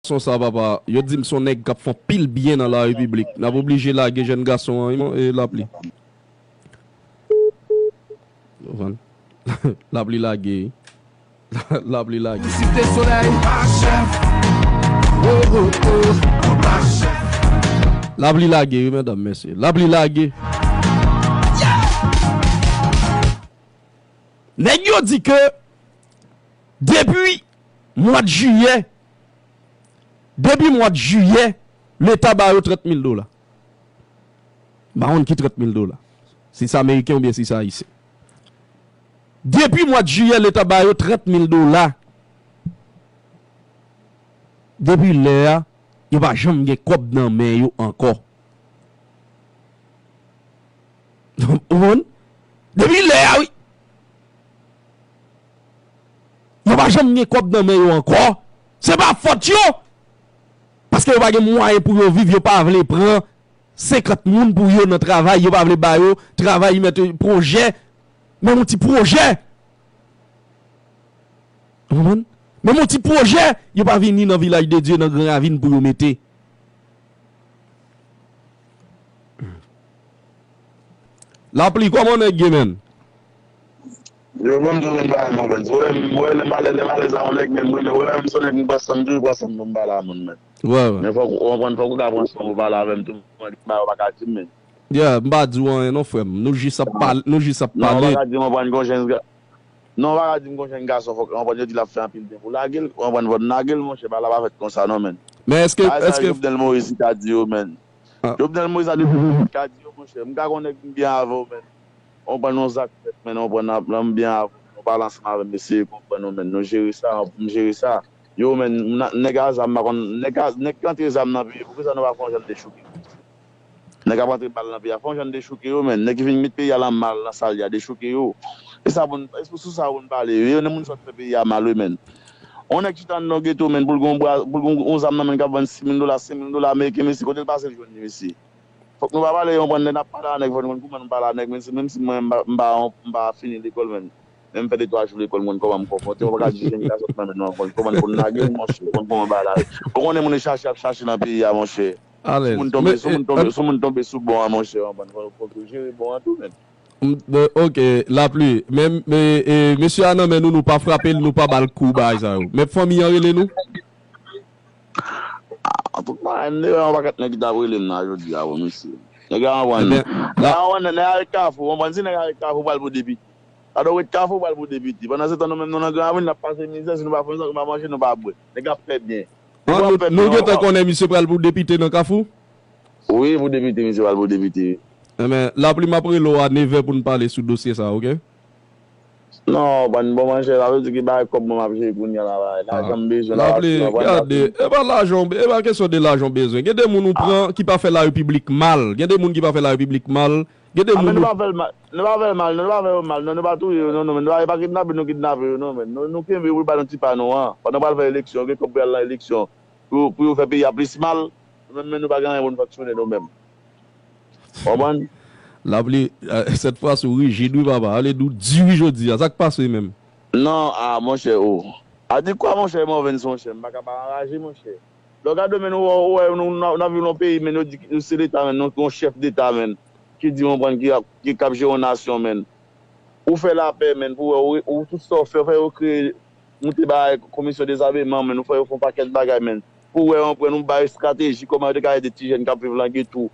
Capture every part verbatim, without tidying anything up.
gason sa, papa. Yo di m se yon nèg k ap fè anpil byen nan la repiblik. N ap oblije lage jèn gason an, wi, e Lapli. Ou konprann? Lapli lage, wi. Lapli lage. Site solèy. Lapli lage, wi, medam, mesye. Lapli lage. Nèg yo di ke depi mwa jiyè, depi mwa jiyè, Leta ba yo trant mil dola. M pa konn ki trant mil dola. Si se ameriken oubyen si se ayisyen. Depi mwa jiyè, Leta ba yo trant mil dola. Depi lè a, yo pa janm gen kòb nan men yo ankò. Ou konprann? Depi lè a, wi. Yo pa janm gen kòb nan men yo ankò. Se pa fòt yo. Paske yo pa gen mwayen pou yo viv, yo pa vle pran senkant moun pou yo nan travay, yo pa vle ba yo travay, mete pwojè. Menm yon ti pwojè. Ou konprann? Menm yon ti pwojè, yo pa vini nan Vilaj de Dye, nan Gran Ravin pou yo mete. Lapli, kòman nèg ye, menn? Yo, menm tou, menm bagay, mwen, menn. Ou wè, m, ou wè, lè m alèz, lè m alèz a yon nèg, menn, mwen, ou wè, m se yon nèg, m pran san m, toujou pran san m pou m pale a moun, menn. Wè, wè. Men fòk, ou konprann, fòk ou ka pran san w pou pale avè m tou, mwen, bagay ou pa ka di m, menn. Yeah, m pa di w anyen non, frè m. Nou jis ap pale, nou jis ap pale. Non, ou pa ka di m, ou konprann, gon jèn ga-, non, ou pa ka di m gon jèn gason, fòk, ou konprann, yo di l ap fè anpil byen pou lage l, ou konprann, fò n lage l, monchè, bagay la pa fèt konsa non, menn. Men èske, bagay sa èske Jovenel Moïse ka di yo, menn. Ah. Jovenel Moïse a depi ka di yo, monchè, m ka konnen m byen avè w, menn. Ou konprann, yon zak fèt, menn, ou konprann, m byen avè w, nou pale ansanm avè m, eseye konprann nou, menn, nou jere sa, m jere sa. Yo, menn, nèg a zam, m pa konn, nèg a, nèg ki antre zam nan peyi, poukisa nou pa fè yon jan dechouke? Nèg ap rantre bal nan peyi a, fè yon jan dechouke yo, menn. Nèg ki vin met peyi a nan mal, nan sa l ye a, dechouke yo. E sa pou n, e sou, sou sa pou n pale, wi. Yo, nan moun sòt fè peyi a mal, wi, menn. On nèg chita anndan yon geto, menn, pou l gen yon bra, pou l gen yon zam nan men l k ap vann sis mil dola, senk mil dola ameriken, mesye, kote l pase l jwenn li, mesye? Fòk nou pa pale, yon bann nèg n ap pale a nèg, fò nou konn kouman nou pale a nèg, menm si, menm si mwen, m pa, m pa, m pa fini lekòl, menn. Men m fè de twa jou lekòl, m konn kòman m konfwonte, ou pa ka di jèn gason nan men nou ankò, kòman pou n lage l, monchè, ou konn kòman bagay la ye. Ou konnen moun yo chache, ap chache nan peyi a, monchè. Alèz. Sou moun tonbe, sou moun tonbe, sou moun tonbe sou bon an, monchè, ou konprann, fò, fò yo jere bon an tou, menn. M, e, ok, Lapli. Men, men, e, mesye a nan men nou, nou pa frape l, nou pa ba l kou, bagay sa yo. Men fanmi an rele nou? Ah, tout bagay, m te wè yon pakèt nèg ki t ap rele m nan jodi a, bon, mesye. Nèg a anprann. Ebyen, nèg a anprann, nèg a ret Kafou, ou konprann, si nèg a ret Kafou, pral pou depite. Gade w ret Kafou, pral pou depite. Pandan se tan, nou menm, nou nan Gran Ravin, n ap pase mizè, si nou pa fè yon zak, nou pa manje, nou pa bwè. Nèg ap fè byen. Nèg ap fè byen. Nou gentan konnen misye pral pou depite nan Kafou? Wi, pou depite, misye pral pou depite. Ebyen, Lapli, m ap rele w a nevè pou n pale sou dosye sa, ok? Non, bann bon manchè, sa vle di ki bagay kòb mwen m ap jere kounye a la, bagay. Lajan m bezwen la, Lapli, gade, e pa lajan, e pa kesyon de lajan w bezwen. Gen de moun ou pran ki pa fè larepiblik mal. Gen de moun ki pa fè larepiblik mal. Gen de moun nou pa fè l mal, nou pa fè l mal, non, nou pa fè yo mal, non, nou pa touye yo, non, non, men nou pa, e pa kidnape nou kidnape yo, non, men nou, nou kenbe yo pou yo ba nou ti pa nou an. Pandan pral fè eleksyon, gen kòb pou y al nan eleksyon, pou yo, pou yo fè peyi a plis mal, nou menm, men nou pa gen anyen pou nou fanksyone nou menm. Konprann? Lapli, eh, cette fois ou rijid wi papa, ale nou di wi jodi a, sa k pase menm? Non, a, monchè, o. A di kwa, monchè, Morvens, monchè, m pa ka pa anraje, monchè. Lè w gade, men, ou wè, ou wè, nou, nou, nou ap viv nan yon peyi, men, yo di nou se Leta, men, nou, nou chèf deta, men, ki di, ou konprann, ki ap, ki k ap jere yon nasyon, men. Ou fè lapè, men, pou wè, ou, ou tout sa w fè, ou fè yo kreye, moute bagay, komisyon dezameman, men, ou fè yo fè yon pakèt bagay, men. Pou wè, ou konprann, ou ba yo estrateji, kòman yo te ka ede ti jèn k ap viv nan geto,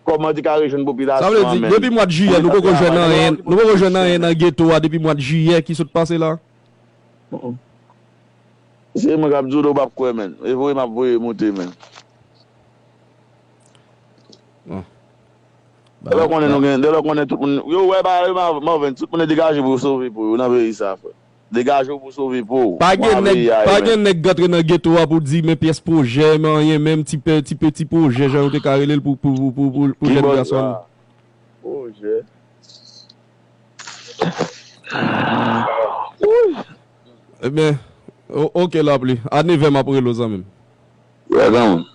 kòman yo te ka rejwenn popilasyon an, men. Sa vle di, depi mwa jiyè, nou poko jwenn anyen, nou poko jwenn anyen nan geto a, depi mwa jiyè ki sot pase la? Se mwen k ap di w, ou p ap kwè, men. E voye m ap voye moute, men. Dèlè konnen nou gen, dèlè konnen tout moun, yo wè bagay yo, Marvens, tout moun degaje pou yo sove po yo nan peyi sa, frè. Degaje w pou sove po w. Pa gen nèg, pa gen nèg k antre nan geto a pou di, men pyès pwojè, men anyen, menm ti pe-, ti peti pwojè, jan yo te ka rele l pou, pou, pou jèn gason. Pwojè. Ebyen, o-, ok, Lapli. A nevè m ap rele w, zanmi m. Wè, zanmi m.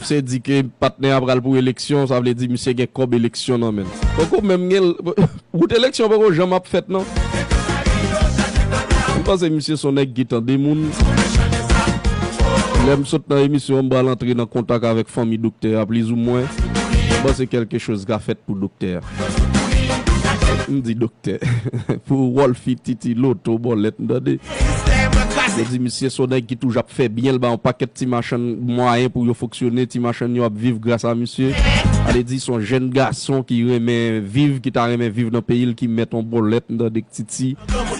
Misye di ke patnè a pral pou eleksyon, sa vle di misye gen kòb eleksyon nan men l. Poko menm gen l, wout eleksyon poko janm ap fèt non. M panse misye se yon nèg ki tande moun. Lè m sot nan emisyon an, m pral antre nan kontak avèk fanmi doktè a, plizoumwen. M panse kèlke choz ka fèt pou doktè a. M di doktè. Pou Wolfie, Titi, Loto, Bòlèt, m tande. Yo di misye se yon nèg ki toujou ap fè byen, l ba yon pakèt ti machann mwayen pou yo fonksyone, ti machann yo ap viv gras a misye. Ale di se yon jèn gason ki renmen viv, ki ta renmen viv nan peyi l, ki mèt yon bòlèt, m tande k Titi,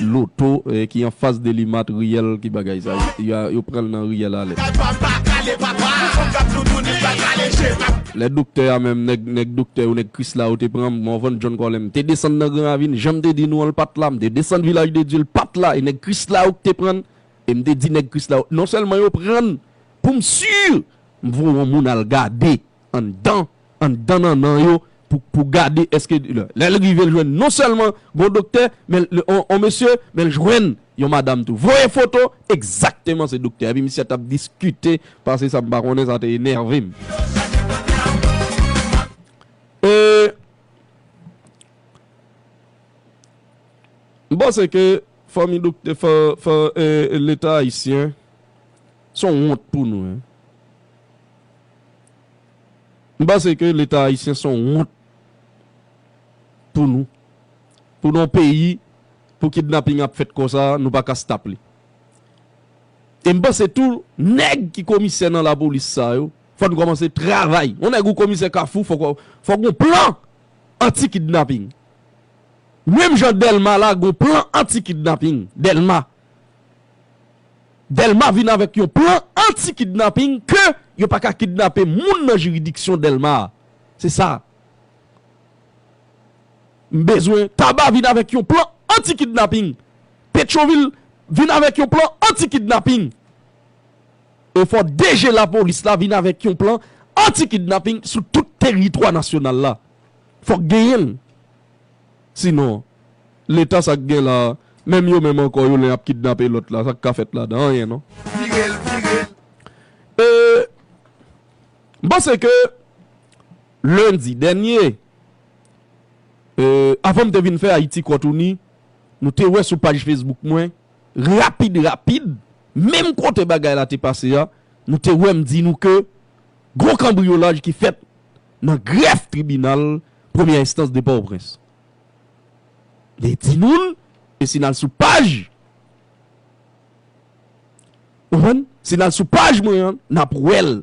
Loto, eh, ki anfas Delimat, Riyèl, ki bagay sa, yo, yo pran l nan Riyèl alè. Lè doktè a menm, nèg, nèg doktè yo, nèg Krisla yo te pran m, mwen vann John Colem, m te desann nan Gran Ravin, jan m te di nou an, l pa t la, m te desann Vilaj de Dye, l pa t la, e nèg Krisla yo ki te pran l, e m te di nèg Krisla yo, non sèlman yo pran l, pou m si, m voye yon moun al gade anndan, anndan nannan yo, pou, pou gade èske, lè, lè l rive, l jwenn non sèlman gon doktè, men l, on, on mesye, men l jwenn yon madanm tou. Voye foto, egzakteman se doktè. Epi misye t ap diskite, pase sa m pa konnen, sa te enève m. E, m panse ke fanmi doktè, fò, fò, e, Leta ayisyen, se yon wont pou nou, en. M panse ke Leta ayisyen se yon wont pou nou. Pou nou yon peyi, pou kidnaping ap fèt konsa, nou pa ka stap li. E m panse tou, nèg ki komisè nan lapolis sa yo, fò n kòmanse travay. Yon nèg ou komisè Kafou, fòk, fòk gon plan anti-kidnaping. Menm jan Dèlma la, gon plan anti-kidnaping. Dèlma. Dèlma vin avèk yon plan anti-kidnaping ke yo pa ka kidnape moun nan jiridiksyon Dèlma a. Se sa. M bezwen Taba vin avèk yon plan anti-kidnaping. Petwovil vin avèk yon plan anti-kidnaping. E fò D G lapolis la vin avèk yon plan anti-kidnaping sou tout teritwa nasyonal la. Fòk genyen l. Sinon, Leta sa k gen la, menm yo menm ankò, yo len ap kidnape lòt la, sa k ka fèt ladan? Anyen, non. E, m panse ke lendi dènye, e, avan m te vin fè Ayiti Kòtouni, nou te wè sou paj Facebook mwen, rapid, rapid, menm kote bagay la te pase a, nou te wè m di nou ke gwo kanbriyolaj ki fèt nan grèf tribinal premyè enstans de Pòtoprens. Li di nou l, e si n al sou paj, ou konprann? Si n al sou paj mwen an, n ap wè l.